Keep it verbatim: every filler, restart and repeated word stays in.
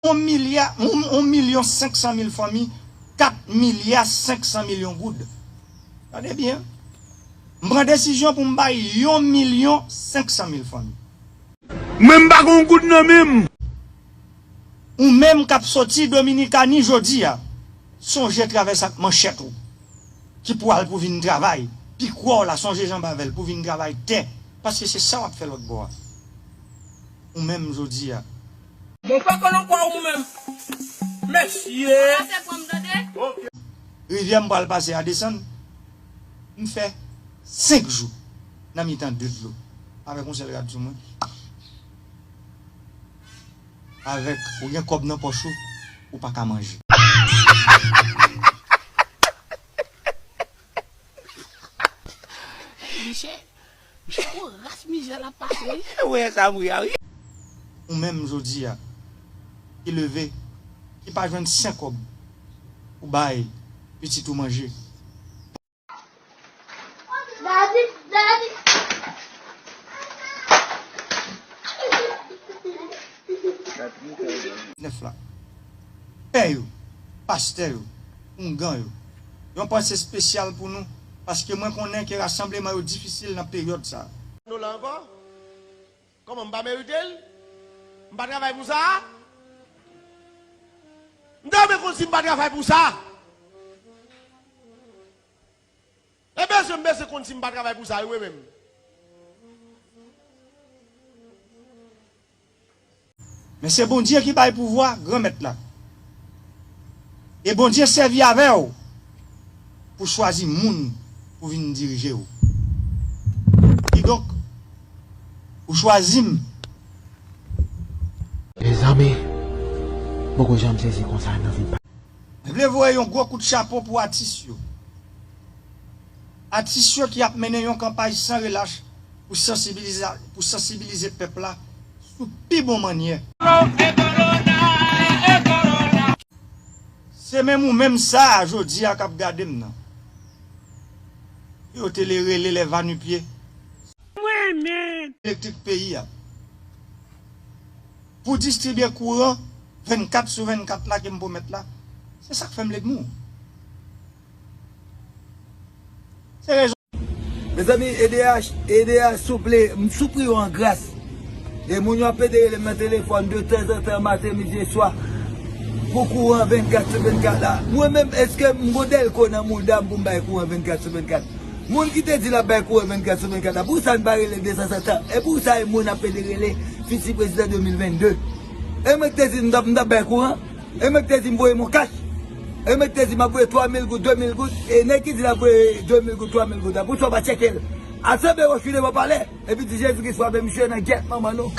Yon milya, yon, yon milyon senk san mil fanmi, kat milya senk san milyon goud. Gade byen. M pran desizyon pou m bay yon milyon senk san mil fanmi. Mwen m pa gon goud nan men m. Ou menm k ap soti Dominikani jodi a, sonje travèse ak manchèt ou ki pral pou vin travay. Pikwè w la, sonje Jan Bavèl pou vin travay tè, paske se sa w ap fè lòt bò a. Ou menm jodi a. Mon pè konnen kwa ou menm. Mesye. Rivyè m pral pase a desann. M fè senk jou nan mitan de dlo avèk yon sèl rad sou mwen. Avèk ou gen kòb nan pòch ou, ou pa ka manje. Michel, Michel, ou ras mizè l ap pase, wi. Ou wè sa m ri a, wi. Ou menm jodi a, ki leve, ki pa jwenn senk kòb pou bay pitit ou manje. Daddy, daddy. Nèf la. Pè yo, pastè yo, oungan yo, yon panse espesyal pou nou, paske mwen konnen ke rasanbleman yo difisil nan peryòd sa a. Nou la ankò? Kòman, m pa merite l? M pa travay pou sa? M ta renmen konn si m pa travay pou sa. E bezwen m bezwen konn si m pa travay pou sa, wi, mwen menm. Men se Bondye ki bay pouvwa, Granmèt la. E Bondye sèvi avè w pou chwazi moun pou vin dirije w. Kidonk, ou chwazi m. Mezanmi, m poko janm sezi konsa nan vi m. Mwen vle voye yon gwo kout chapo pou atis yo. Atis yo ki ap mennen yon kanpay san relach pou sansibiliza-, pou sansibilize pèp la sou pi bon mannyè. Se menm ou menm sa a jodi a k ap gade m nan. Yo te le rele lè vanipye. Mwen menm. Elektrik peyi a. Pou distribye kouran vennkat sou vennkat la ke m pwomèt la. Se sa k fè m ledmi w. Se rezon. Mezanmi, E D H, E D H, souple, m soupli w an gras. E moun yo ap pede rele m nan telefòn de tanzantan, maten, midi e swa, pou kouran vennkat sou vennkat la. Mwen menm, èske m gon dèlko nan mouda m pou m bay kouran vennkat sou vennkat? Moun ki te di l ap bay kouran vennkat sou vennkat la, pou sa n pa rele de tanzantan? E pou sa e moun ap pede rele fiti prezidan de mil vennde? E mwen ki te di m t ap, m t ap bay kouran? E mwen ki te di m voye m yon kach? E mwen ki te di m ap voye twa mil goud, de mil goud? E nèg ki di l ap voye de mil goud, twa mil goud la, poukisa w pa tcheke l? Al sanble wòch wi devan palè, epi di Jezi Kris frape misye nan gyèt manman nou.